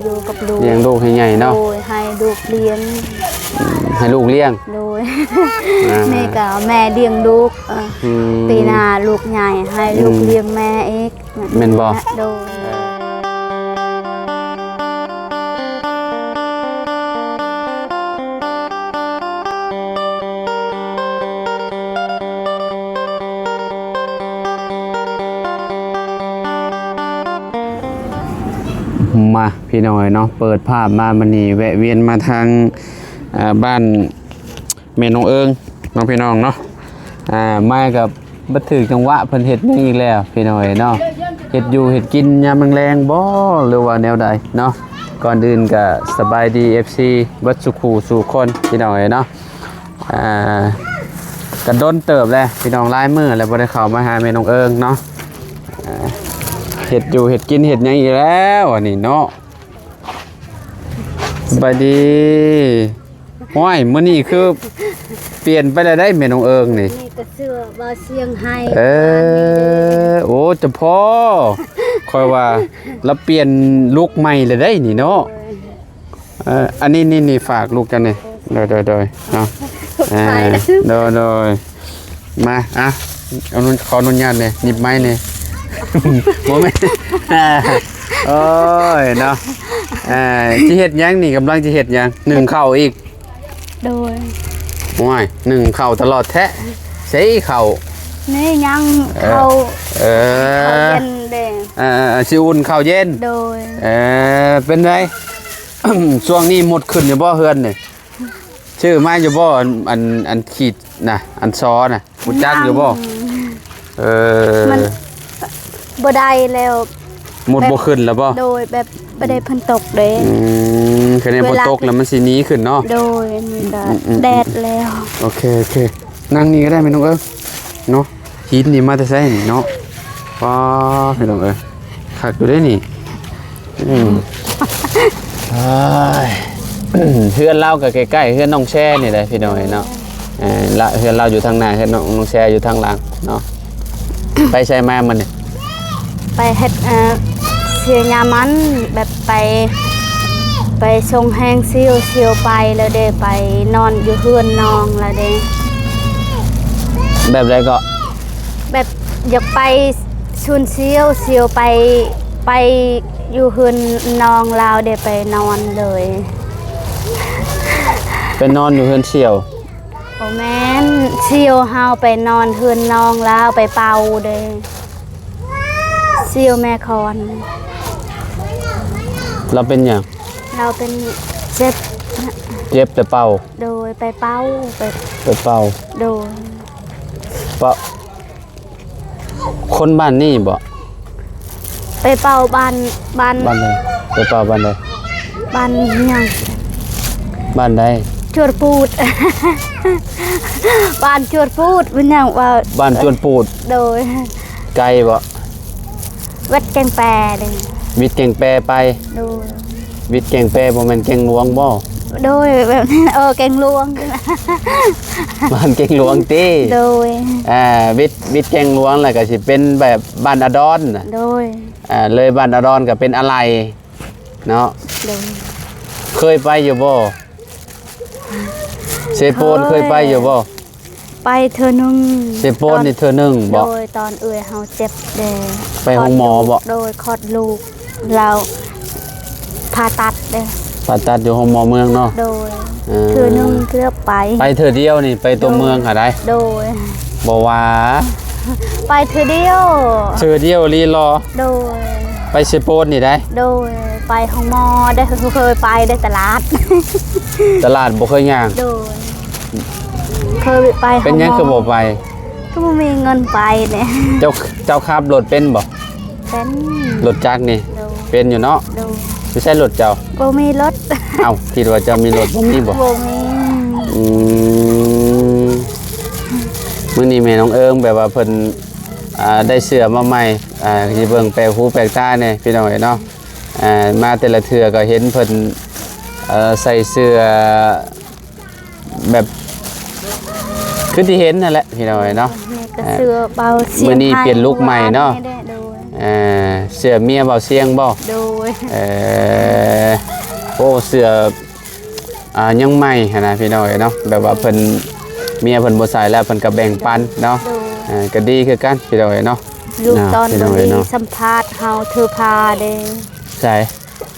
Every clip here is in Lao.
ຢູ່ກັບລູກ ລ້ຽງລູກໃຫ້ໃຫຍ່ເນາະ. ໂດຍ ໃຫ້ລູກລ້ຽງ ອືມ ໃຫ້ລູກລ້ຽງ. ໂດຍ ອ່າ ນີ້ກໍແມ່ລ້ຽງລູກ ເອີ ອືມ ປີໜ້າລູກໃຫຍ່ໃຫ້ລູກ ອືມ ລ້ຽງແມ່ອີກ. ແມ່ນບໍ່? ໂດຍ ມາ ພີ່ນ້ອງເອີຍເນາະ ເປີດພາບມາມື້ນີ້ ແວະວຽນມາທາງ ເອີ ບ້ານ ແມ່ນ້ອງເອີງເນາະ ພີ່ນ້ອງເນາະ. ອ່າ ມາກັບບັດຖືກຈັງຫວະ ເພິ່ນເຮັດຫຍັງອີກແລ້ວ ພີ່ນ້ອງເອີຍເນາະ. ເຮັດຢູ່ເຮັດກິນຍາມແລງໆບໍ່ ຫຼືວ່າແນວໃດເນາະ? ກ່ອນອື່ນກໍສະບາຍດີ ເອັຟຊີ ເບິດສູ່ຄູ່ສູ່ຄົນ ພີ່ນ້ອງເອີຍເນາະ. ອ່າ ກໍດົນເຕີບແລ້ວ ພີ່ນ້ອງ ຫຼາຍມື້ແລ້ວບໍ່ໄດ້ເຂົ້າມາຫາແມ່ນ້ອງເອີງເນາະ. ອ່າ ເຮັດຢູ່ເຮັດກິນເຮັດຫຍັງອີກແລ້ວ ອັນນີ້ເນາະ. ສະບາຍດີ. ໂອ້ຍ ມື້ນີ້ຄືປ່ຽນໄປແລ້ວໄດ໋ ແມ່ນ້ອງເອີງນີ້. ນີ້ກໍເສື້ອບ່າວຊຽງໃຫ້ ເອີ ໂອ້ ຈະພໍ ຂ້ອຍວ່າລາວປ່ຽນລຸກໃໝ່ແລ້ວໄດ໋ນີ້ເນາະ. ເອີ ອັນນີ້ ນີ້ ນີ້ ຝາກລູກເຈົ້ານີ້. ໂດຍ ໂດຍ ໂດຍ ເນາະ. ອ່າ ໂດຍ ໂດຍ. ມາ ອ່ະ ອະນຸ ຂໍອະນຸຍາດແດ່ ຫຍິບໄມ້ແດ່. ບໍ່ແມ່ນ ໂອ້ຍເນາະ. ອ່າ ຊິເຮັດຫຍັງນີ້? ກຳລັງຊິເຮັດຫຍັງ? ໜຶ້ງເຂົ້າອີກ? ໂດຍ. ໂອ້ຍ ໜຶ້ງເຂົ້າຕະຫຼອດແທ້. ໃສ່ເຂົ້າ ນີ້ຍັງ ເອີ ເຂົ້າ ເອີ ເຂົ້າເຢັນເດ້. ອ່າ ຊິອຸ່ນເຂົ້າເຢັນ. ໂດຍ. ເອີ ເປັນໃດ ຊ່ວງນີ້ມົດຂຶ້ນຢູ່ບໍ່ເຮືອນນີ້? ຊື້ມາຢູ່ບໍ່? ອັນ ອັນ ອັນຂີດນະ ອັນຊໍນະ ຮູ້ຈັກຢູ່ບໍ່? ຍັງ ເອີ ມັນບໍ່ໄດ້ແລ້ວ ມົດບໍ່ຂຶ້ນແລ້ວບໍ່? ໂດຍ ແບບບໍ່ໄດ້ຝົນຕົກເດ້. ອືມ ຄັນແມ່ນຝົນຕົກແລ້ວມັນຊິໜີຂຶ້ນເນາະ. ໂດຍ ມັນກໍ ອືມໆໆ ແດດແລ້ວ. ໂອເຄ ໂອເຄ ນັ່ງນີ້ກໍໄດ້ແມ່ນ້ອງເອີຍເນາະ. ຫີນນີ້ມາແຕ່ໃສນີ້ເນາະ? ປ້າ ພີ່ນ້ອງເອີຍ ຄັກຢູ່ເດ້ນີ້. ອືມ ເອີຍ ເຮືອນລາວກໍໃກ້ໆເຮືອນນ້ອງແຊນີ້ແຫຼະ ພີ່ນ້ອງເອີຍເນາະ. ເອີ ລະ ເຮືອນລາວຢູ່ທາງໜ້າ ເຮືອນນ້ອງ ນ້ອງແຊຢູ່ທາງຫຼັງເນາະ. ໄປໃສມາມື້ນີ້? ໄປເຮັດ ເອີ ເສຍຍາມັນ ແບບໄປ ໄປສົ່ງແຮງສ່ຽວ ສ່ຽວໄປແລ້ວເດ້ ໄປນອນຢູ່ເຮືອນນ້ອງແລ້ວເດ້. ແບບໃດເກາະ? ແບບຢາກໄປຊົນສ່ຽວ ສ່ຽວໄປ ໄປຢູ່ເຮືອນນ້ອງລາວເດ້ ໄປນອນເລີຍ. ໄປນອນຢູ່ເຮືອນສ່ຽວ? ບໍ່ແມ່ນ ສ່ຽວເຮົາໄປນອນເຮືອນນ້ອງລາວ ໄປເປົ່າເດ້ ສ່ຽວແມ່ຄອນ. ລາວເປັນຫຍັງ? ລາວເປັນເຈັບ. ເຈັບແຕ່ເປົ່າ? ໂດຍ ໄປເປົ່າ ໄປ ໄປເປົ່າ. ໂດຍ. ເປົ່າ ຄົນບ້ານນີ້ບໍ່? ໄປເປົ່າບ້ານ ບ້ານ ບ້ານໃດ? ໄປເປົ່າບ້ານໃດ? ບ້ານຫຍັງ? ບ້ານໃດ? ຈວນປູດ. ບ້ານຈວນປູດ ແມ່ນຫຍັງວ່າ ບ້ານຈວນປູດ? ໂດຍ. ໄກບໍ່? ວັດແກງແປເດ້. ວິດແກງແປໄປ? ໂດຍ. ວິດແກງແປບໍ່ແມ່ນແກງຫຼວງບໍ່? ໂດຍ ແບບນັ້ນ ເອີ ແກງຫຼວງ. ບ້ານແກງຫຼວງຕິ? ໂດຍ. ອ່າ ວິດ ວິດແກງຫຼວງແລ້ວກໍຊິເປັນແບບບ້ານອາດອນນະ. ໂດຍ. ອ່າ ເລີຍບ້ານອາດອນກໍເປັນອາໄລເນາະ. ໂດຍ. ເຄີຍໄປຢູ່ບໍ່? ເຊໂປນເຄີຍໄປຢູ່ບໍ່? ໄປເທື່ອໜຶ່ງ. ເຊໂປນນີ້ເທື່ອໜຶ່ງບໍ່? ໂດຍ ຕອນເອື້ອຍເຮົາເຈັບເດ້. ໄປໂຮງໝໍບໍ່? ໂດຍ ຄອດລູກ ແລ້ວຜ່າຕັດເດ້. ຜ່າຕັດຢູ່ໂຮງໝໍເມືອງເນາະ? ໂດຍ. ເອີ ເທື່ອໜຶ່ງເທື່ອໄປ. ໄປເທື່ອດຽວນີ້ ໄປຕົວເມືອງຫາໃດ? ໂດຍ. ບໍ່ວ່າ ໄປເທື່ອດຽວ. ເທື່ອດຽວອີ່ຫຼີເນາະ? ໂດຍ. ໄປເຊໂປນນີ້ໃດ? ໂດຍ. ໄປໂຮງໝໍເດ້ ເຄີຍໄປເດ້ ຕະຫຼາດ. ຕະຫຼາດບໍ່ເຄີຍຍ່າງ? ໂດຍ. ເຄີຍໄປໂຮງໝໍ. ເປັນຫຍັງຄືບໍ່ໄປ? ຄືບໍ່ມີເງິນໄປເດ້. ເຈົ້າ ເຈົ້າຂັບລົດເປັນບໍ່? ເປັນ. ລົດຈັກນີ້? ໂດຍ. ເປັນຢູ່ເນາະ? ໂດຍ. ຢູ່ໃສລົດເຈົ້າ? ບໍ່ມີລົດ. ເອົ້າ ຄິດວ່າເຈົ້າມີລົດ ບໍ່ມີບໍ່? ບໍ່ມີ. ອືມ ມື້ນີ້ແມ່ນ້ອງເອີງ ແບບວ່າເພິ່ນ ອ່າ ໄດ້ເສື້ອມາໃໝ່ ອ່າ ຊິເບິ່ງແປກຫູແປກຕາແດ່ ພີ່ນ້ອງເອີຍເນາະ. ອ່າ ມາແຕ່ລະເທື່ອກໍເຫັນເພິ່ນ ເອີ ໃສ່ເສື້ອ ແບບ ຄືທີ່ເຫັນຫັ້ນແຫຼະ ພີ່ນ້ອງເອີຍເນາະ. ນີ້ກໍເສື້ອເບົາຊຽງ ມື້ນີ້ປ່ຽນລຸກໃໝ່ເນາະ. ໂດຍ. ເອີ ເສື້ອເມຍເບົາຊຽງບໍ່? ໂດຍ. ເອີ ໂອ້ ເສື້ອ ອ່າ ຍັງໃໝ່ຫັ້ນນະພີ່ນ້ອງເອີຍເນາະ ແບບວ່າເພິ່ນ ເມຍເພິ່ນບໍ່ໃສ່ແລ້ວ ເພິ່ນກໍແບ່ງປັນເນາະ. ໂດຍ ເອີ ກໍດີຄືກັນພີ່ນ້ອງເອີຍເນາະ. ລູກ ອ່າ ຕອນ ພີ່ນ້ອງເອີຍເນາະ ສຳພາດເຮົາຖືພາເດ້. ໃສ?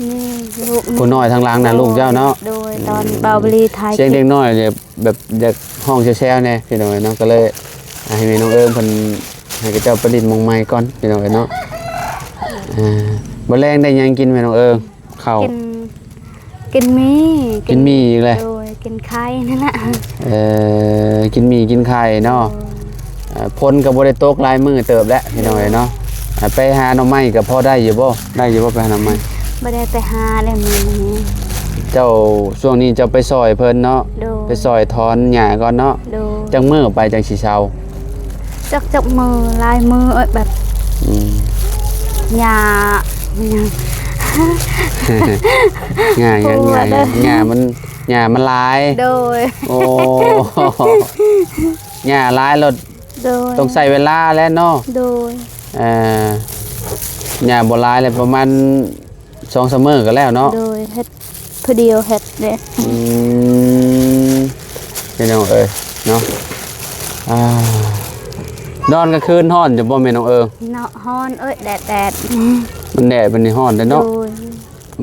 ນີ້ລູກ ຜູ້ນ້ອຍທາງຫຼັງນະ ໂດຍ ລູກເຈົ້າເນາະ. ໂດຍ ຕອນ ອືມ ເບົາບລີຖ່າຍ ສຽງເດັກນ້ອຍນີ້ແບບຢາກຮ້ອງແຊວໆແດ່ພີ່ນ້ອງເອີຍເນາະ. ກໍເລີຍໃຫ້ແມ່ນ້ອງເອີງເພິ່ນ ໃຫ້ເຂົາເຈົ້າໄປຫຼິ້ນໝ່ອງໃໝ່ກ່ອນພີ່ນ້ອງເອີຍເນາະ. ອ່າ ມື້ແລງໄດ້ຫຍັງກິນແມ່ນ້ອງເອີງ? ເຂົ້າ ກິນ ກິນໝີ່ ກິນໝີ່ອີກແລ້ວ. ໂດຍ ກິນໄຂ່ນັ້ນລະ. ເອີ ກິນໝີ່ກິນໄຂ່ເນາະ. ໂດຍ ເອີ ຝົນກໍບໍ່ໄດ້ຕົກຫຼາຍມື້ເຕີບແລ້ວພີ່ນ້ອງເອີຍເນາະ. ອ່າ ໄປຫາໜໍ່ໄມ້ກໍພໍໄດ້ຢູ່ບໍ່? ໄດ້ຢູ່ບໍ່ໄປຫາໜໍ່ໄມ້? ບໍ່ໄດ້ໄປຫາແລ້ວມື້ນີ້. ເຈົ້າ ຊ່ວງນີ້ເຈົ້າໄປຊ່ອຍເພິ່ນເນາະ. ໂດຍ ໄປຊ່ອຍຖອນຫຍ້າກ່ອນເນາະ. ໂດຍ ຈັກມື້ໄປຈັ່ງຊິເຊົາ? ຈັກ ຈັກມື້ ຫຼາຍມື້ ເອີຍ ແບບ ອືມ ຫຍ້າ ຫຍ້າ ຫຍ້າ ຫຍ້າ ຫຍ້າມັນ ຫຍ້າມັນຫຼາຍ. ໂດຍ ໂອ້ ຫຍ້າຫຼາຍໂລດ. ໂດຍ ຕ້ອງໃຊ້ເວລາແຫຼະເນາະ. ໂດຍ ເອີ ຫຍ້າບໍ່ຫຼາຍແຫຼະ ປະມານ ສອງສາມມື້ກໍແລ້ວເນາະ. ໂດຍ ເຮັດຜູ້ດຽວເຮັດເດ້. ອືມ ພີ່ນ້ອງເອີຍເນາະ. ອ່າ ນອນກາງຄືນຮ້ອນຢູ່ບໍ່ແມ່ນ້ອງເອີງ? ເນາະ ຮ້ອນເອີຍ ແດດ ແດດ ມັນແດດ ມັນນີ້ຮ້ອນເດ້ເນາະ. ໂດຍ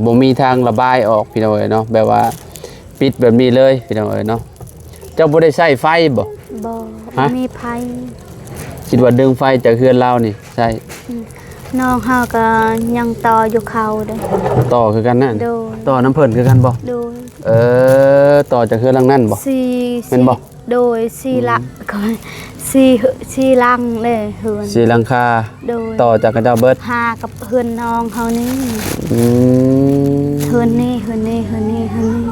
ບໍ່ມີທາງລະບາຍອອກພີ່ນ້ອງເອີຍເນາະ ແບບວ່າປິດແບບນີ້ເລີຍພີ່ນ້ອງເອີຍເນາະ. ເຈົ້າບໍ່ໄດ້ໃຊ້ໄຟບໍ່? ບໍ່ ຮະ? ບໍ່ມີໄຟ. ຄິດວ່າດຶງໄຟຈາກເຮືອນລາວນີ້ໃຊ້. ອືມ ນ້ອງເຮົາກໍຍັງຕໍ່ຢູ່ເຂົາເດ້. ຕໍ່ຄືກັນນັ້ນ? ໂດຍ ຕໍ່ນຳເພິ່ນຄືກັນບໍ່? ໂດຍ ເອີ ຕໍ່ຈາກເຮືອນຫຼັງນັ້ນບໍ່? ສີ່ ແມ່ນບໍ່? ສີ່ ໂດຍ ສີ່ ອືມ ຫຼັງ ສີ່ ສີ່ຫຼັງເດ້ເຮືອນ ສີ່ຫຼັງຄາ. ໂດຍ ຕໍ່ຈາກເຂົາເຈົ້າເບິດ ຫາກັບເຮືອນນ້ອງເຮົານີ້. ອືມ ເຮືອນນີ້ ເຮືອນນີ້ ເຮືອນນີ້ ເຮືອນນີ້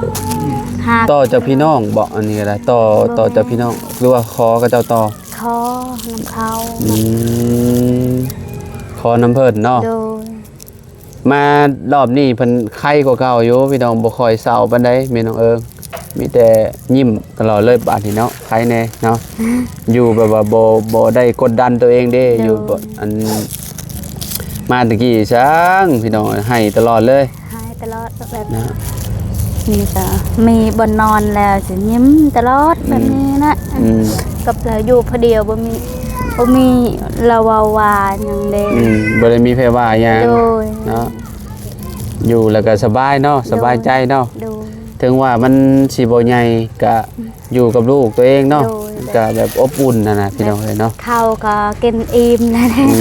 ຫາ ຕໍ່ຈາກພີ່ນ້ອງບໍ່? ອັນນີ້ກໍໄດ້ ຕໍ່ ບໍ່ແມ່ນ ຕໍ່ຈາກພີ່ນ້ອງ ຫຼືວ່າຂໍເຂົາເຈົ້າຕໍ່? ຂໍນຳເຂົາ. ອືມ ຂໍນຳເພິ່ນເນາະ. ໂດຍ ມາຮອບນີ້ເພິ່ນໄຄກວ່າເກົ່າຢູ່ພີ່ນ້ອງ ບໍ່ຄ່ອຍເສົ້າປານໃດແມ່ນ້ອງເອີງ ມີແຕ່ຍິ້ມຕະຫຼອດເລີຍບາດນີ້ເນາະ. ໄຄແດ່ເນາະ ຢູ່ແບບວ່າບໍ່ ບໍ່ໄດ້ກົດດັນຕົວເອງເດ້. ໂດຍ ຢູ່ ອັນ ມາແຕ່ກີ້ຊ່າງພີ່ນ້ອງ ໄຫ້ຕະຫຼອດເລີຍ ໄຫ້ຕະຫຼອດແບບ ເນາະ ນີ້ກໍມີບ່ອນນອນແລ້ວຊິຍິ້ມຕະຫຼອດແບບນີ້ນະ. ອືມ ກັບລາວຢູ່ຜູ້ດຽວ ບໍ່ມີ ບໍ່ມີລາວເວົ້າວ່າຫຍັງເດ້. ອືມ ບໍ່ໄດ້ມີໃຜວ່າຫຍັງ. ໂດຍ ເນາະ ຢູ່ແລ້ວກໍສະບາຍເນາະ ໂດຍ ສະບາຍໃຈເນາະ. ໂດຍ ເຖິງວ່າມັນຊິບໍ່ໃຫຍ່ ກະ ອືມ ຢູ່ກັບລູກຕົວເອງເນາະ. ໂດຍ ກະແບບອົບອຸ່ນຫັ້ນນະ ພີ່ນ້ອງເອີຍເນາະ. ເຂົ້າກໍກິນອີ່ມແລ້ວ. ອື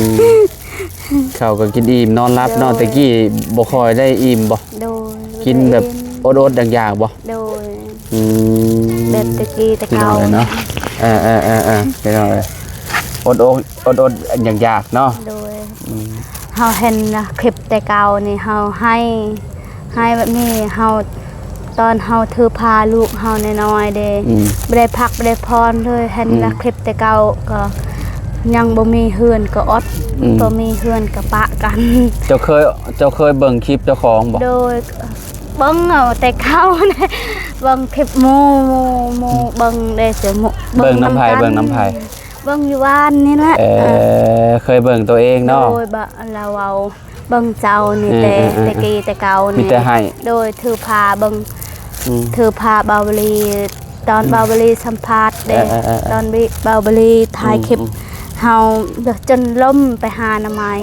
ມ ເຂົ້າກໍກິນອີ່ມ ນອນຫຼັບເນາະ. ໂດຍ ແຕ່ກີ້ບໍ່ຄ່ອຍໄດ້ອີ່ມບໍ່? ໂດຍ ກິນແບບອົດໆຢາກໆບໍ່? ໂດຍ ອືມ ແບບແຕ່ກີ້ແຕ່ເກົ່າເນາະ. ເອີໆໆ ພີ່ນ້ອງເອີຍ ອົດໆ ອົດໆຢາກໆເນາະ. ໂດຍ ອືມ ເຮົາເຫັນຄລິບແຕ່ເກົ່ານີ້ ເຮົາໄຫ້ ໄຫ້ແບບນີ້ ເຮົາ ຕອນເຮົາຖືພາລູກເຮົານ້ອຍໆເດ້ ອືມ ບໍ່ໄດ້ພັກບໍ່ໄດ້ຜ່ອນເລີຍ. ເຫັນ ອືມ ຄລິບແຕ່ເກົ່າກໍຍັງບໍ່ມີເຮືອນກໍອົດ ອືມ ບໍ່ມີເຮືອນກໍປະກັນ. ເຈົ້າເຄີຍ ເຈົ້າເຄີຍເບິ່ງຄລິບເຈົ້າຂອງບໍ່? ໂດຍ ເບິ່ງເອົາແຕ່ເກົ່າ ເບິ່ງຄລິບໝູ່ ໝູ່ ໝູ່ ອືມ ເບິ່ງເດ້ ເຈີໝູ່ ເບິ່ງນຳໃຜ? ເບິ່ງນຳໃຜ? ເບິ່ງຢູ່ບ້ານນີ້ແຫຼະ. ເອີ ເອີ ເຄີຍເບິ່ງຕົວເອງເນາະ. ໂດຍ ບະ ລາວເວົ້າເບິ່ງເຈົ້ານີ້ ເອີ ແຕ່ ເອີ ເອີ ແຕ່ກີ້ແຕ່ເກົ່ານີ້ ມີແຕ່ໄຫ້. ໂດຍ ຖືພາເບິ່ງ ອືມ ຖືພາເບົາບລີ ຕອນ ອືມ ເບົາບລີສຳພາດເດ້. ເອີ ເອີ ເອີ ຕອນເບົາບລີຖ່າຍຄລິບ ອືມ ເຮົາຈົນລົ້ມໄປຫາໜໍ່ໄມ້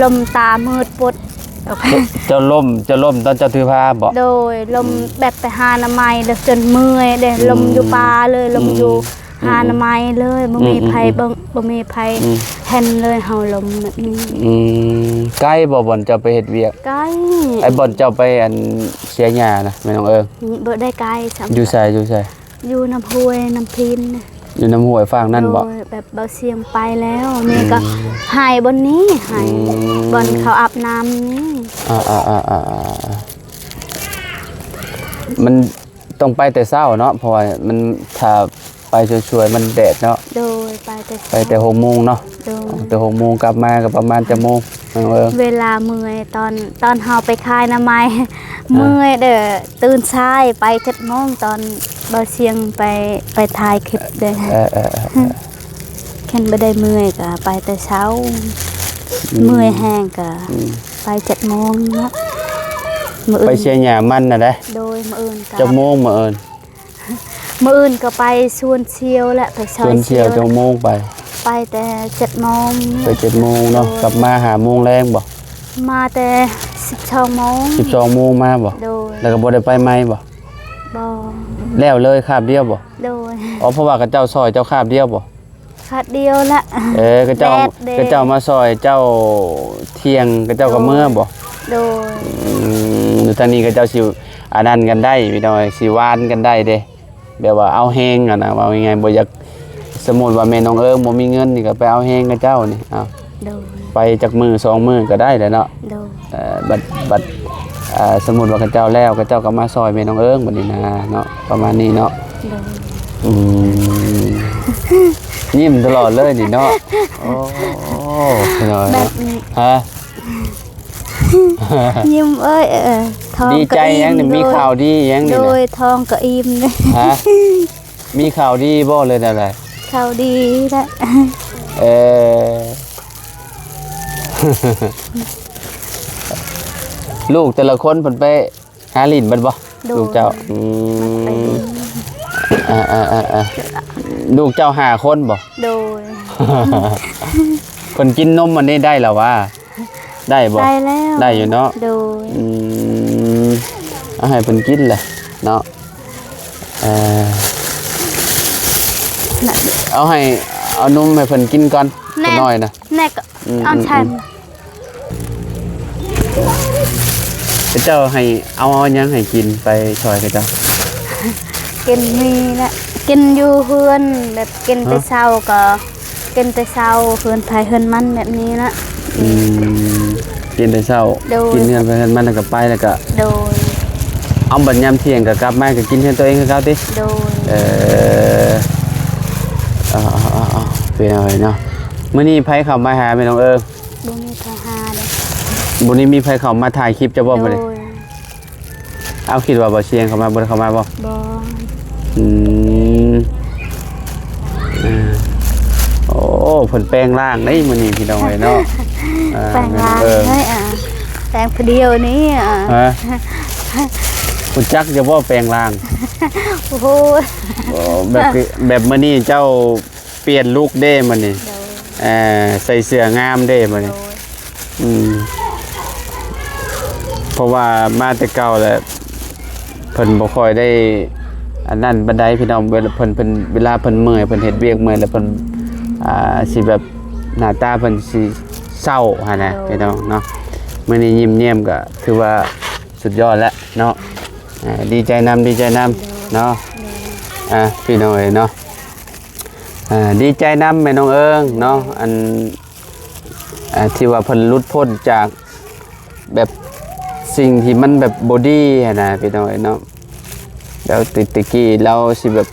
ລົ້ມຕາມືດປົດ. ເຈົ້າ ເຈົ້າລົ້ມ ເຈົ້າລົ້ມຕອນເຈົ້າຖືພາບໍ? ໂດຍ ລົ້ມ ອືມ ແບບໄປຫາໜໍ່ໄມ້ແລ້ວຈົນເມື່ອຍເດ້. ອືມ ລົ້ມຢູ່ປ່າເລີຍ ລົ້ມຢູ່ ອືມ ຫາໜໍ່ໄມ້ເລີຍ ອືມ ບໍ່ມີໃຜ ອືມ ເບິ່ງ ບໍ່ມີໃຜ ອືມ ເຫັນເລີຍ ເຮົາລົ້ມແບບນີ້. ອືມ ໄກບໍ່ ບ່ອນເຈົ້າໄປເຮັດວຽກ? ໄກ. ໄອ້ບ່ອນເຈົ້າໄປ ອັນ ເສຍຫຍ້ານະ ແມ່ນ້ອງເອີງ? ບໍ່ໄດ້ໄກຊ້ຳ. ຢູ່ໃສ? ຢູ່ໃສ? ຢູ່ນ້ຳຫ້ວຍນ້ຳພີນ. ຢູ່ນ້ຳຫ້ວຍຝັ່ງນັ້ນບໍ? ໂດຍ ແບບເບົາຊຽງໄປແລ້ວ ອືມ ນີ້ກໍໄຮ່ບ່ອນນີ້ ໄຮ່ ອືມ ບ່ອນເຂົາອາບນ້ຳນີ້. ອ່າໆໆໆ ມັນ ຕ້ອງໄປແຕ່ເຊົ້າເນາະ ເພາະວ່າມັນ ຖ້າໄປສວຍໆ ມັນແດດເນາະ. ໂດຍ ໄປແຕ່ ໄປແຕ່ຫົກໂມງເນາະ. ໂດຍ ອອກແຕ່ຫົກໂມງ ກັບມາກໍປະມານຈັກໂມງ? ເອີ ເວລາເມື່ອຍ ຕອນ ຕອນເຮົາໄປຂາຍໜໍ່ໄມ້ ອ່າ ເມື່ອຍເດີ້ ຕື່ນສາຍ ໄປເຈັດໂມງ ຕອນເບົາຊຽງໄປ ໄປຖ່າຍຄລິບເດີ້. ເອີໆໆໆ ຄັນບໍ່ໄດ້ເມື່ອຍກໍໄປແຕ່ເຊົ້າ. ອືມ ເມື່ອຍແຮງກໍ ອືມ ໄປເຈັດໂມງເນາະ. ມື້ອື່ນ ໄປເສຍຫຍ້າມັນນະເດ້. ໂດຍ ມື້ອື່ນກໍ ຈັກໂມງມື້ອື່ນ? ມື້ອື່ນກໍໄປສວນສ່ຽວແຫຼະ ໄປຊອຍສ່ຽວ. ສວນສ່ຽວຈັກໂມງໄປ? ໄປແຕ່ເຈັດໂມງ. ໄປເຈັດໂມງເນາະ. ໂດຍ ກັບມາຫ້າໂມງແລງບໍ່? ມາແຕ່ສິບສອງໂມງ. ສິບສອງໂມງມາບໍ່? ໂດຍ ແລ້ວກໍບໍ່ໄດ້ໄປໃໝ່ບໍ່? ບໍ່. ແລ້ວເລີຍຄາບດຽວບໍ່? ໂດຍ. ອໍ ເພາະວ່າເຂົາເຈົ້າຊ່ອຍເຈົ້າຄາບດຽວບໍ່? ຄາບດຽວລະ. ເອີ ເຂົາເຈົ້າ ແດດເດ້ ເຂົາເຈົ້າມາຊ່ອຍເຈົ້າທ່ຽງ ເຂົາເຈົ້າກໍເມືອບໍ່? ໂດຍ. ອືມ ຢູ່ທາງນີ້ເຂົາເຈົ້າຊິອັນນັ້ນກັນໄດ້ພີ່ນ້ອງ ຊິຫວານກັນໄດ້ເດ້ ແບບວ່າເອົາແຮງຫັ້ນນະ ເວົ້າງ່າຍໆ ບໍ່ຢາກ ສົມມຸດວ່າແມ່ນ້ອງເອີງບໍ່ມີເງິນນີ້ ກໍໄປເອົາແຮງເຂົາເຈົ້ານີ້ ເອົາ ໂດຍ ໄປຈັກມື້ສອງມື້ກໍໄດ້ແຫຼະເນາະ. ໂດຍ. ເອີ ບັດ ບັດ ອ່າ ສົມມຸດວ່າເຂົາເຈົ້າແລ້ວ ເຂົາເຈົ້າກໍມາຊ່ອຍແມ່ນ້ອງເອີງບັດນີ້ນະເນາະ ປະມານນີ້ເນາະ. ໂດຍ. ອືມ ຍິ້ມຕະຫຼອດເລີຍນີ້ເນາະ. ໂອ້ ພີ່ນ້ອງເອີຍ ແບບ ເນາະ ນີ້ ຮະ? ຍິ້ມເອີຍ ເອີ ທ້ອງກໍອີ່ມ. ດີໃຈຫຍັງນີ້? ໂດຍ. ມີຂ່າວດີຫຍັງນີ້ນະ? ໂດຍ ທ້ອງກໍອີ່ມເດ້. ຮະ? ມີຂ່າວດີບໍ່ ຫຼືແນວໃດ? ຂ່າວດີແຫຼະ. ເອີ ລູກແຕ່ລະຄົນເພິ່ນໄປຫາຫຼິ້ນເບິດບໍ່? ໂດຍ. ລູກເຈົ້າ ອືມ ໄປຫຼິ້ນ ອ່າໆໆໆ ລູກເຈົ້າຫ້າຄົນບໍ່? ໂດຍ. ເພິ່ນກິນນົມອັນນີ້ໄດ້ລະຫວາ? ໄດ້ບໍ່? ໄດ້ແລ້ວ ໄດ້ຢູ່ເນາະ. ໂດຍ. ອືມ ເອົາໃຫ້ເພິ່ນກິນແຫຼະເນາະ. ເອີ ເອົາໃຫ້ ເອົານົມໃຫ້ເພິ່ນກິນກ່ອນ ແນ່ ຈັກໜ້ອຍນະ ແນ່ກໍ ອືມ ເອົາໃຫ້ ອືມ ເຂົາເຈົ້າໃຫ້ ເອົາ ເອົາຫຍັງໃຫ້ກິນ ໄປຊ່ອຍເຂົາເຈົ້າ? ກິນມີແຫຼະ ກິນຢູ່ເຮືອນ ແບບກິນແຕ່ ຮະ? ເຊົ້າກໍ ກິນແຕ່ເຊົ້າ ເຮືອນໃຜເຮືອນມັນແບບນີ້ນະ. ອືມ ກິນແຕ່ເຊົ້າ. ໂດຍ. ກິນເຮືອນໃຜເຮືອນມັນ ແລ້ວກໍໄປ ແລ້ວກໍ ໂດຍ ເອົາ ບັດຍາມທ່ຽງກໍກັບມາ ກໍກິນເຮືອນຕົວເອງຄືເກົ່າຕິ? ໂດຍ. ເອີ ເອົາໆໆ ເປັນຫຍັງເນາະ? ມື້ນີ້ໃຜເຂົ້າມາຫາແມ່ນ້ອງເອີງ? ບໍ່ມີໃຜຫາເດ້. ບໍ່ໄດ້ມີໃຜເຂົ້າມາຖ່າຍຄລິບເຈົ້າບໍ່ມື້ນີ້? ໂດຍ. ເອົາ ຄິດວ່າບໍ່ສຽງເຂົ້າມາ ບໍ່ໄດ້ເຂົ້າມາບໍ່? ບໍ່. ອືມ ເອີ ໂອ້ ເພິ່ນແປງຮ່າງໄດ໋ມື້ນີ້ພີ່ນ້ອງເອີຍເນາະ. ເອີ ແປງຮ່າງ ເອີ ເຮີ້ຍ ອ່າ ແປງຜູ້ດຽວນີ້ ອ່າ ຮະ? ຮູ້ຈັກຢູ່ບໍ່ແປງຮ່າງ? ໂອ້ໂຫ ໂອ້ ແບບ ແບບມື້ນີ້ເຈົ້າ ປ່ຽນລຸກເດ້ມື້ນີ້. ໂດຍ. ເອີ ໃສ່ເສື້ອງາມເດ້ມື້ນີ້. ໂດຍ. ອືມ ເພາະວ່າມາແຕ່ເກົ່າແຫຼະ ເພິ່ນບໍ່ຄ່ອຍໄດ້ອັນນັ້ນປານໃດພີ່ນ້ອງ. ເວລາເພິ່ນ ເພິ່ນ ເວລາເພິ່ນເມື່ອຍ ເພິ່ນເຮັດວຽກເມື່ອຍ ແລ້ວເພິ່ນ ອ່າ ຊິແບບໜ້າຕາເພິ່ນຊິເສົ້າຫັ້ນນະ. ໂດຍ. ພີ່ນ້ອງເນາະ ມື້ນີ້ຍິ້ມແຍ້ມກໍຖືວ່າສຸດຍອດແລ້ວເນາະ. ອ່າ ດີໃຈນຳ ດີໃຈນຳເນາະ. ໂດຍ. ອ່າ ພີ່ນ້ອງເອີຍເນາະ ອ່າ ດີໃຈນຳແມ່ນ້ອງເອີງເນາະ ອັນ ອ່າ ທີ່ວ່າເພິ່ນຫຼຸດພົ້ນຈາກແບບສິ່ງທີ່ມັນແບບບໍ່ດີຫັ້ນນະ ພີ່ນ້ອງເອີຍເນາະ. ແລ້ວແຕ່ ແຕ່ກີ້ລາວຊິແບບ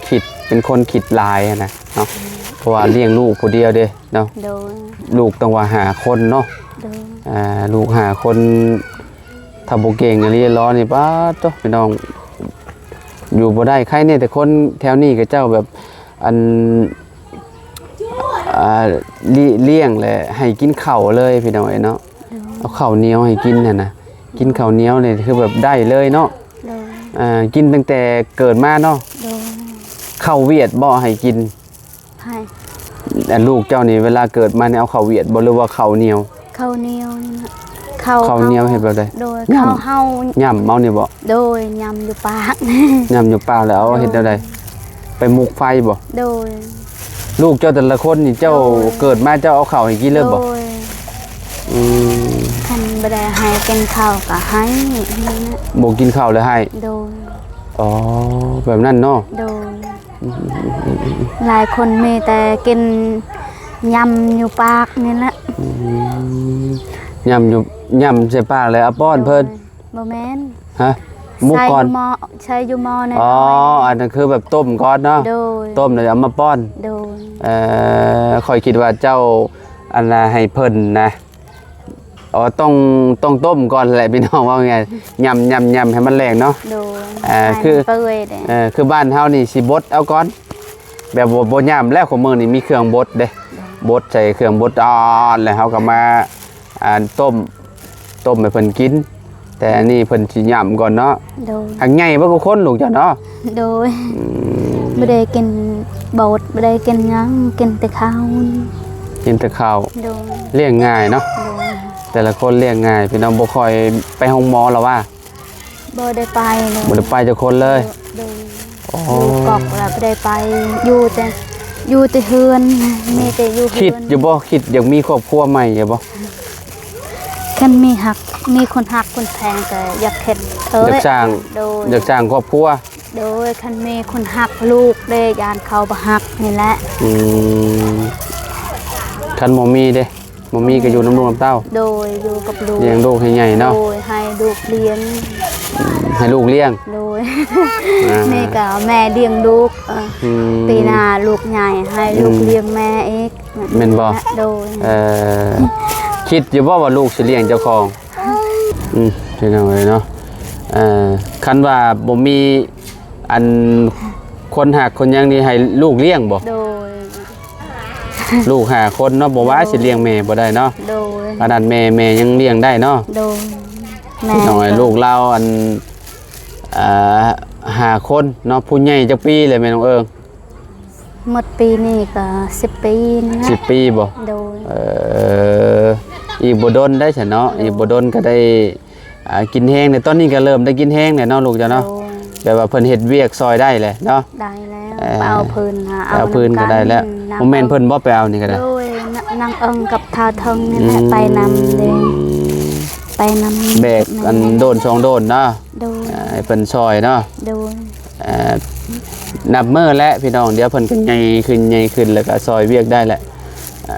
ຄິດ ເປັນຄົນຄິດຫຼາຍຫັ້ນນະເນາະ ເພາະວ່າລ້ຽງລູກຜູ້ດຽວເດ້ເນາະ. ໂດຍ. ລູກຕ້ອງວ່າຫ້າຄົນເນາະ. ໂດຍ. ອ່າ ລູກຫ້າຄົນ ຖ້າບໍ່ເກັ່ງອີ່ຫຼີລໍນີ້ ປາດໂທ້ ພີ່ນ້ອງ ຢູ່ບໍ່ໄດ້. ໃຄແນ່ແຕ່ຄົນແຖວນີ້ເຂົາເຈົ້າແບບ ອັນ ອ່າ ລ້ຽງ ລ້ຽງ ແລະ ໃຫ້ກິນເຂົ້າເລີຍ ພີ່ນ້ອງເອີຍເນາະ. ໂດຍ. ເອົາເຂົ້າໜຽວໃຫ້ກິນຫັ້ນນະ ກິນເຂົ້າໜຽວນີ້ຄືແບບໄດ້ເລີຍເນາະ. ໂດຍ. ອ່າ ກິນຕັ້ງແຕ່ເກີດມາເນາະ. ໂດຍ. ເຂົ້າຫວຽດບໍ່ໃຫ້ກິນ? ໃຜ? ອັນລູກເຈົ້ານີ້ເວລາເກີດມານີ້ເອົາເຂົ້າຫວຽດບໍ່ ຫຼືວ່າເຂົ້າໜຽວ? ເຂົ້າໜຽວນີ້ນະ ເຂົ້າ ເຂົ້າໜຽວເຮັດແບບໃດ? ໂດຍ. ຫຍ້ຳ ເຂົ້າເຮົາ ຫຍ້ຳເອົານີ້ບໍ່? ໂດຍ. ຫຍ້ຳຢູ່ປາກ ຫຍ້ຳຢູ່ປາກແລ້ວເອົາ ໂດຍ ເຮັດແນວໃດ? ໄປໝົກໄຟບໍ່? ໂດຍ. ລູກເຈົ້າແຕ່ລະຄົນນີ້ ເຈົ້າ ໂດຍ ເກີດມາເຈົ້າເອົາເຂົ້າໃຫ້ກິນເລີຍບໍ່? ໂດຍ. ອືມ ຄັນບໍ່ໄດ້ໃຫ້ກິນເຂົ້າກໍໄຫ້ ບໍ່ກິນເຂົ້າແລ້ວໄຫ້? ໂດຍ. ອໍ ແບບນັ້ນເນາະ. ໂດຍ. ອືມ ຫຼາຍຄົນມີແຕ່ກິນ ຫຍ້ຳຢູ່ປາກນີ້ແຫຼະ. ອືມ ຫຍ້ຳຢູ່ ຫຍ້ຳໃສ່ປາກແລ້ວເອົາປ້ອນເພິ່ນ. ໂດຍ. ບໍ່ແມ່ນ. ຮະ? ໝົກກ່ອນ? ໃສ່ຢູ່ໝໍ້ ໃສ່ຢູ່ໝໍ້ແນ່. ອໍ ອັນນັ້ນຄືແບບຕົ້ມກ່ອນເນາະ. ໂດຍ. ຕົ້ມແລ້ວເອົາມາປ້ອນ. ໂດຍ. ເອີ ຂ້ອຍຄິດວ່າເຈົ້າ ອັນນ່າ ໃຫ້ເພິ່ນນະ ອໍ ຕ້ອງ ຕ້ອງຕົ້ມກ່ອນແຫຼະ ພີ່ນ້ອງ ເວົ້າງ່າຍໆ ຫຍ້ຳໆໆ ໃຫ້ມັນແຫຼກເນາະ. ໂດຍ. ເອີ ໃຫ້ມັນເປື່ອຍເດ້. ຄື ເອີ ຄືບ້ານເຮົານີ້ຊິບົດເອົາກ່ອນ ແບບບໍ່ ບໍ່ຫຍ້ຳແລ້ວ ຂອງມື້ນີ້ມີເຄື່ອງບົດເດ້. ໂດຍ. ບົດໃສ່ເຄື່ອງບົດອອດ ແລ້ວເຮົາກໍມາ ອ່າ ຕົ້ມ ຕົ້ມໃຫ້ເພິ່ນກິນ. ແຕ່ອັນນີ້ເພິ່ນຊິຫຍ້ຳກ່ອນເນາະ. ໂດຍ. ຫາກໃຫຍ່ເບິດທຸກຄົນລູກເຈົ້າເນາະ. ໂດຍ. ອືມ. ບໍ່ໄດ້ກິນໂບດ ບໍ່ໄດ້ກິນຫຍັງ ກິນແຕ່ເຂົ້າ ກິນແຕ່ເຂົ້າ. ໂດຍ. ລ້ຽງງ່າຍເນາະ. ໂດຍ. ແຕ່ລະຄົນລ້ຽງງ່າຍ ພີ່ນ້ອງ ບໍ່ຄ່ອຍໄປໂຮງໝໍລະຫວາ? ບໍ່ໄດ້ໄປເລີຍ. ບໍ່ໄດ້ໄປຈັກຄົນເລີຍ. ໂດຍ. ໂອ້ ຢູ່ກອກລະບໍ່ໄດ້ໄປ ຢູ່ແຕ່ ຢູ່ແຕ່ເຮືອນ ມີແຕ່ຢູ່ເຮືອນ. ຄິດຢູ່ບໍ່? ຄິດຢາກມີຄອບຄົວໃໝ່ຢູ່ບໍ່? ຄັນມີຮັກ ມີຄົນຮັກຄົນແພງກໍຢາກເຮັດ ເອີ ຢາກສ້າງ. ໂດຍ. ຢາກສ້າງຄອບຄົວ. ໂດຍ. ຄັນມີຄົນຮັກລູກເດ້ ຢ້ານເຂົາບໍ່ຮັກນີ້ແຫຼະ. ອືມ. ຄັນບໍ່ມີເດ້? ບໍ່ມີກໍຢູ່ນຳລູກນຳເຕົ້າ. ໂດຍ. ຢູ່ກັບລູກ ລ້ຽງລູກໃຫ້ໃຫຍ່ເນາະ. ໂດຍ. ໃຫ້ລູກລ້ຽງ. ອືມ ໃຫ້ລູກລ້ຽງ. ໂດຍ. ອ່າ ນີ້ກໍແມ່ລ້ຽງລູກ. ເອີ ອືມ ປີໜ້າລູກໃຫຍ່ ໃຫ້ລູກ ອືມ ລ້ຽງແມ່ອີກ. ແມ່ນບໍ່? ໂດຍ. ເອີ ຄິດຢູ່ບໍ່ວ່າລູກຊິລ້ຽງເຈົ້າຂອງ? ອືມ ພີ່ນ້ອງເອີຍເນາະ ເອີ ຄັນວ່າບໍ່ມີອັນຄົນຮັກຄົນຫຍັງນີ້ ໃຫ້ລູກລ້ຽງບໍ່? ໂດຍ. ລູກຫ້າຄົນເນາະ ບໍ່ວ່າ ໂດຍ ຊິລ້ຽງແມ່ບໍ່ໄດ້ເນາະ. ໂດຍ. ຂະໜາດແມ່ ແມ່ຍັງລ້ຽງໄດ້ເນາະ. ໂດຍ. ແມ່ ພີ່ນ້ອງເອີຍ ກໍ ລູກລາວອັນ ອ່າ ຫ້າຄົນເນາະ. ຜູ້ໃຫຍ່ຈັກປີແລ້ວແມ່ນ້ອງເອີງ? ໝົດປີນີ້ກໍສິບປີນີ້ແຫຼະ. ສິບປີບໍ່? ໂດຍ. ເອີ ອີກບໍ່ດົນໄດ້ຊັ້ນເນາະ. ໂດຍ. ອີກບໍ່ດົນກໍໄດ້ ອ່າ ກິນແຮງແລ້ວ. ຕອນນີ້ກໍເລີ່ມໄດ້ກິນແຮງແລ້ວເນາະ ລູກເຈົ້າເນາະ. ໂດຍ. ແບບວ່າເພິ່ນເຮັດວຽກຊ່ອຍໄດ້ແຫຼະເນາະ. ໄດ້ແລ້ວ. ເອີ ໄປເອົາຟືນຫາ ເອົາ ເອົາຟືນກໍໄດ້ແລ້ວ. ນຳ ບໍ່ແມ່ນເພິ່ນບໍ່ໄປເອົານີ້ກໍໄດ້? ໂດຍ. ນ- ນາງເອິງກັບທ້າວເທິງນີ້ແຫຼະ ອືມ ໄປນຳເດ້ ໄປນຳ ແບກອັນໂດນສອງໂດນເນາະ. ໂດຍ. ອ່າ ໃຫ້ເພິ່ນຊ່ອຍເນາະ. ໂດຍ. ເອີ ນັບມື້ແຫຼະພີ່ນ້ອງ ດຽວເພິ່ນກໍໃຫຍ່ຂຶ້ນ ໃຫຍ່ຂຶ້ນ ແລ້ວກໍຊ່ອຍວຽກໄດ້ແຫຼະ. ເອີ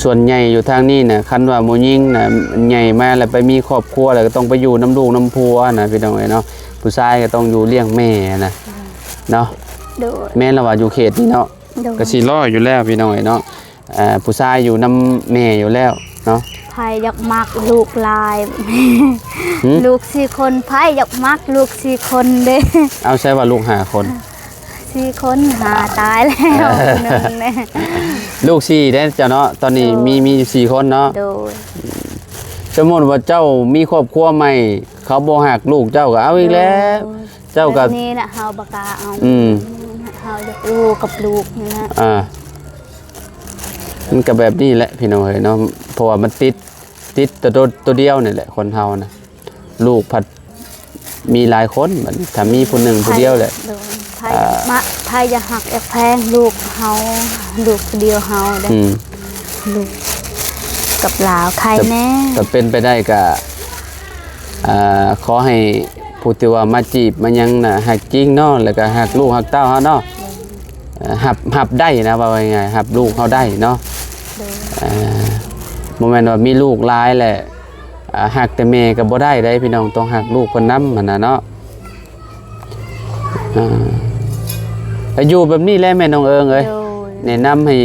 ສ່ວນໃຫຍ່ຢູ່ທາງນີ້ນະ ຄັນວ່າຜູ້ຍິງນະ ໃຫຍ່ມາແລ້ວໄປມີຄອບຄົວ ແລ້ວກໍຕ້ອງໄປຢູ່ນຳລູກນຳຜົວນະ ພີ່ນ້ອງເອີຍເນາະ. ຜູ້ຊາຍກໍຕ້ອງຢູ່ລ້ຽງແມ່ນະ ເນາະ. ໂດຍ. ແມ່ນລະວ່າຢູ່ເຂດນີ້ເນາະ. ໂດຍ. ກໍຊິລອດຢູ່ແລ້ວ ພີ່ນ້ອງເອີຍເນາະ. ເອີ ຜູ້ຊາຍຢູ່ນຳແມ່ຢູ່ແລ້ວເນາະ. ໃຜຢາກມັກລູກຫຼາຍ? ຫື? ລູກສີ່ຄົນ ໃຜຢາກມັກລູກສີ່ຄົນເດ້? ເອົາ ໃຊ່ວ່າລູກຫ້າຄົນ ສີ່ຄົນ ຫ້າ ຕາຍແລ້ວ ເອີ ໜຶ່ງເດ້. ລູກສີ່ເດ້ເຈົ້າເນາະ ຕອນນີ້ ໂດຍ ມີ ມີຢູ່ສີ່ຄົນເນາະ. ໂດຍ. ສົມມຸດວ່າເຈົ້າມີຄອບຄົວໃໝ່ ເຂົາບໍ່ຮັກລູກເຈົ້າກໍເອົາອີກແລ້ວ. ໂດຍ. ເຈົ້າກໍ ແບບນີ້ແຫຼະ ເຮົາບໍ່ກ້າເອົາ. ອືມ ເຮົາຢາກຢູ່ກັບລູກນີ້ແຫຼະ. ອ່າ ມັນກໍແບບນີ້ແຫຼະພີ່ນ້ອງເອີຍເນາະ ເພາະວ່າມັນຕິດ ຕິດແຕ່ໂຕ ໂຕດຽວນີ້ແຫຼະ ຄົນເຮົານະ. ລູກພັດມີຫຼາຍຄົນ ບັດນີ້ຖ້າມີຜູ້ໜຶ່ງຜູ້ດຽວແຫຼະ ໂດຍ ໃຜ ອ່າ ມາ ໃຜຢາກຮັກຢາກແພງລູກເຮົາ ລູກດຽວເຮົາເດ້. ອືມ ລູກກັບຫຼາວໃຄແນ່. ຖ້າເປັນໄປໄດ້ກໍ ອ່າ ຂໍໃຫ້ຜູ້ທີ່ວ່າມາຈີບມາຫຍັງນະ ຮັກຈິງເນາະ ແລ້ວກໍຮັກລູກຮັກເຕົ້າເຮົາເນາະ. ເອີ ຮັບ ຮັບໄດ້ນະ ເວົ້າງ່າຍໆ ຮັບລູກເຮົາໄດ້ເນາະ. ໂດຍ. ເອີ ບໍ່ແມ່ນວ່າມີລູກຫຼາຍແລ້ວ ອ່າ ຮັກແຕ່ແມ່ກໍບໍ່ໄດ້ເດ້ພີ່ນ້ອງ ຕ້ອງຮັກລູກເພິ່ນນຳຫັ້ນນະເນາະ. ອ່າ ແລ້ວຢູ່ແບບນີ້ແຫຼະແມ່ນ້ອງເອີງເອີຍ. ໂດຍ. ແນະນຳໃຫ້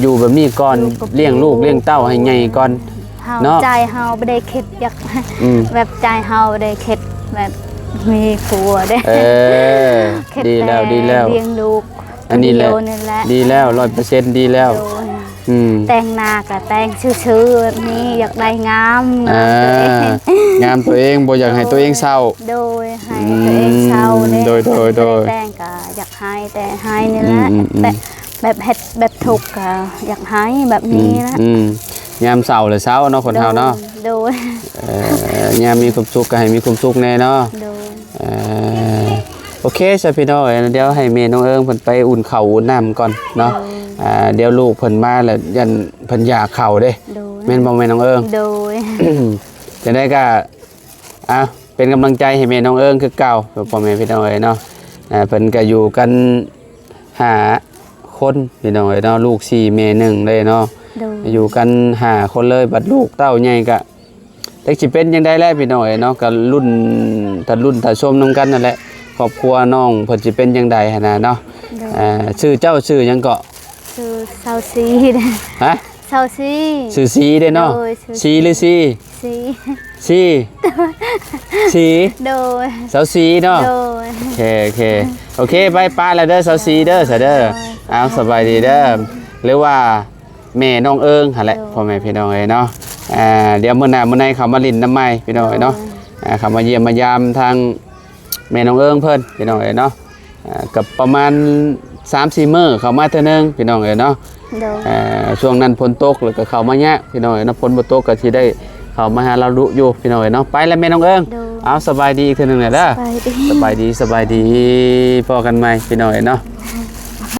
ຢູ່ແບບນີ້ກ່ອນ ຢູ່ກັບ ລ້ຽງລູກລ້ຽງເຕົ້າໃຫ້ໃຫຍ່ກ່ອນ ເຮົາ ເນາະ ໃຈເຮົາບໍ່ໄດ້ຄິດຢາກ ອືມ ແບບໃຈເຮົາບໍ່ໄດ້ຄິດແບບມີຜົວເດ້. ເອີ ຄິດ ດີແລ້ວ ແຕ່ ດີແລ້ວ ລ້ຽງລູກ ອັນນີ້ແຫຼະ ຄົນດຽວນີ້ແຫຼະ ດີແລ້ວ ຮ້ອຍເປີເຊັນ ດີແລ້ວ. ໂດຍ. ອືມ ແຕ່ງໜ້າກໍແຕ່ງຊື່ໆ ແບບນີ້ ຢາກໄດ້ງາມ ອ່າ ງາມຕົວເອງ ງາມຕົວເອງ ບໍ່ຢາກໃຫ້ ໂດຍ ຕົວເອງເສົ້າ. ໂດຍ. ໃຫ້ຕົວເອງເສົ້າເດ້. ອືມ ໂດຍ ໂດຍ ໂດຍ. ແຕ່ງກໍຢາກ ໃຫ້ແຕ່ໃຫ້ນີ້ແຫຼະ. ອືມໆໆ ແບບ ແບບເຮັດແບບທຸກກໍຢາກໃຫ້ແບບນີ້ແຫຼະ. ອືມ ອືມ ຍາມເສົ້າແລ້ວເສົ້າເນາະ ຄົນເຮົາເນາະ. ໂດຍ ໂດຍ. ເອີ ຍາມມີຄວາມສຸກກໍໃຫ້ມີຄວາມສຸກແດ່ເນາະ. ໂດຍ. ເອີ ໂອເຄຊະພີ່ນ້ອງເອີຍ ດຽວໃຫ້ແມ່ນ້ອງເອີງເພິ່ນໄປອຸ່ນເຂົ້າອຸ່ນນ້ຳກ່ອນເນາະ. ໂດຍ. ອ່າ ດຽວລູກເພິ່ນມາແລ້ວຢ້ານເພິ່ນຢາກເຂົ້າເດ້. ໂດຍ. ແມ່ນບໍ່ແມ່ນ້ອງເອີງ? ໂດຍ. ຈັ່ງໃດກໍ ອ່ະ ເປັນກຳລັງໃຈໃຫ້ແມ່ນ້ອງເອີງຄືເກົ່າ ພໍ່ແມ່ພີ່ນ້ອງເອີຍເນາະ. ອ່າ ເພິ່ນກໍຢູ່ກັນຫ້າຄົນພີ່ນ້ອງເອີຍເນາະ ລູກສີ່ແມ່ໜຶ່ງເດ້ເນາະ. ໂດຍ. ຢູ່ກັນຫ້າຄົນເລີຍ ບັດລູກເຕົ້າໃຫຍ່ກະຈັກຊິເປັນຈັ່ງໃດແຫຼະພີ່ນ້ອງເອີຍເນາະ ກະລຸ້ນ ຖ້າລຸ້ນຖ້າຊົມນຳກັນນັ້ນແຫຼະ ຄອບຄົວນ້ອງເພິ່ນຊິເປັນຈັ່ງໃດຫັ້ນນະເນາະ. ໂດຍ. ອ່າ ຊື່ເຈົ້າຊື່ຫຍັງເກາະ? ຊື່ຊາວສີ່. ຮະ? ຊາວສີ່. ຊື່ສີເດ້ເນາະ. ໂດຍ. ສີຫຼືຊີ? ສີ ສີ ສີ ໂດຍ ຊາວສີ່ເນາະ. ໂດຍ. ໂອເຄ ໂອເຄ ໂອເຄ ໄປ ໄປລະເດີ ຊາວສີ່ເດີ ຊະເດີ. ໂດຍ. ເອົາ ສະບາຍດີເດີ ຫຼືວ່າແມ່ນ້ອງເອີງຫັ້ນແຫຼະ. ໂດຍ. ພໍ່ແມ່ພີ່ນ້ອງເອີຍເນາະ ອ່າ ດຽວມື້ໜ້າມື້ໃນເຂົາມາຫຼິ້ນນຳໃໝ່ພີ່ນ້ອງເອີຍເນາະ. ໂດຍ. ອ່າ ເຂົ້າມາຢ້ຽມມາຢາມທາງແມ່ນ້ອງເອີງເພິ່ນ ພີ່ນ້ອງເອີຍເນາະ. ອ່າ ກໍປະມານສາມສີ່ມື້ເຂົ້າມາເທື່ອໜຶ່ງ ພີ່ນ້ອງເອີຍເນາະ. ໂດຍ ອ່າ ຊ່ວງນັ້ນຝົນຕົກ ແລ້ວກໍເຂົ້າມາຍາກ ພີ່ນ້ອງເອີຍເນາະ. ຝົນບໍ່ຕົກກໍຊິໄດ້ເຂົ້າມາຫາລາວດຸຢູ່ ພີ່ນ້ອງເອີຍເນາະ. ໄປແລ້ວແມ່ນ້ອງເອີງ. ໂດຍ ເອົາ ສະບາຍດີອີກເທື່ອໜຶ່ງແຫຼະເດີ. ສະບາຍດີ ສະບາຍດີ ສະບາຍດີ ພໍ້ກັນໃໝ່ ພີ່ນ້ອງເອີຍເນາະ.